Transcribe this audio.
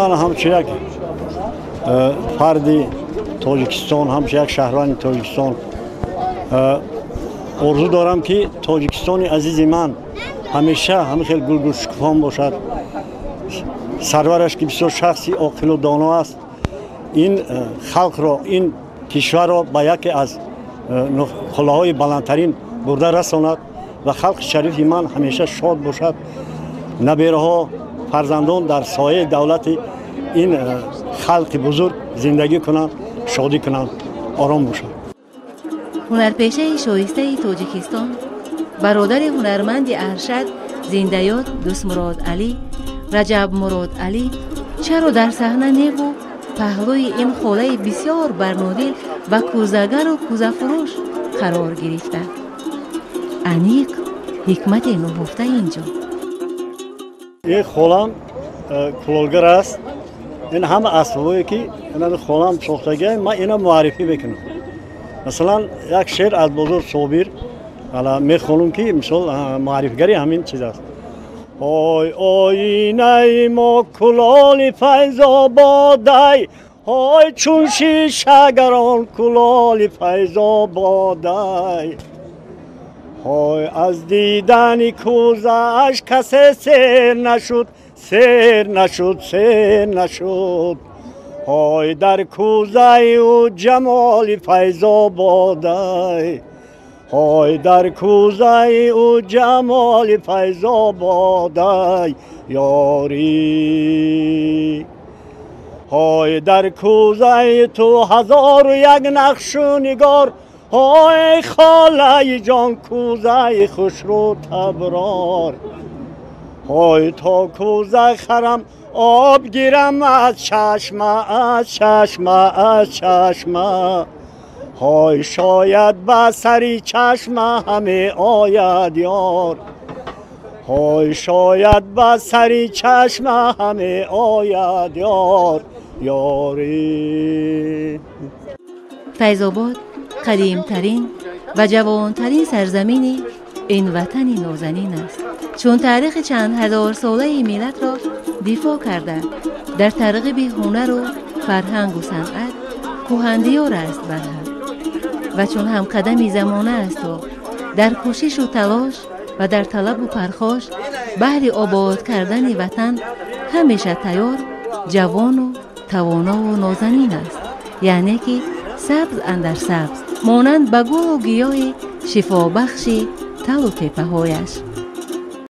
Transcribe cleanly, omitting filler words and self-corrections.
Ман ҳамчун як фарди Тоҷикистон, ҳамчун як шаҳрванди Тоҷикистон орзу дорам, ки Тоҷикистони азизи ман ҳамеша ҳамин хел гулгул шукуфон бошад. Сарвараш, ки бисёр шахси оқилу доно аст, ин халқро, ин кишварро ба яке аз қуллаҳои баландтарин бурда расонад ва халқи шарифи ман ҳамеша шод бошад. Набераҳо, фарзандон дар сояи давлати ин халқи бузург зиндагӣ кунанд, шодӣ кунанд, ором бошанд. Ҳунарпешаи шоистаи Тоҷикистон, бародари ҳунарманди аршад, зиндаёд Дӯстмурод Алӣ, Раҷабмурод Алӣ чаро дар саҳна неву паҳлӯи ин холаи бисёр барнодил ва кӯзагару кӯзафурӯш қарор гирифта? Аниқ ҳикмате нуҳуфта ин ҷо. Ин холам кулолгар аст. Ин ҳама асбобое, ки холам сохтагия, ман ина муаррифӣ мекунам. Масалан, як шеър аз Бозор Собир мехонам, ки мисол муаррифгари ҳамин чиз аст. Ой, оинаи мо кулоли Файзободай, ҳой, чун шишагарон кулоли Файзободай. Ҳой, аз дидани кӯзааш касе сер нашуд, сер нашуд, сер нашуд. Ҳой, дар кӯзаи ӯ ҷамоли Файзободай, ҳой, дар кӯзаи ӯ ҷамоли Файзободай ёрӣ. Ҳой, дар кӯзаи ту ҳазору як нақшу нигор, ҳой, холаи ҷон, кӯзаи хушрӯ таброр. Ҳой, то кӯза харам, об гирам аз чашма, аз чашма, аз чашма. Ҳой, шояд ба сари чашма ҳаме ояд ёр, ҳой, шояд ба сари чашма ҳаме ояд ёр, ёрӣ. Файзобод қадимтарин ва ҷавонтарин сарзамини ин ватани нозанин аст, чун таърихи чанд ҳазорсолаи миллатро дифоъ карда, дар тарғиби ҳунару фарҳангу санъат кӯҳандиёр аст барҳақ ва чун ҳамқадами замона асту дар кӯшишу талош ва дар талабу пархош баҳри обод кардани ватан ҳамеша тайёр, ҷавону тавонову нозанин аст, яъне ки сабз андар сабз, монанд ба гулу гиёҳи шифобахши талу теппаҳояш.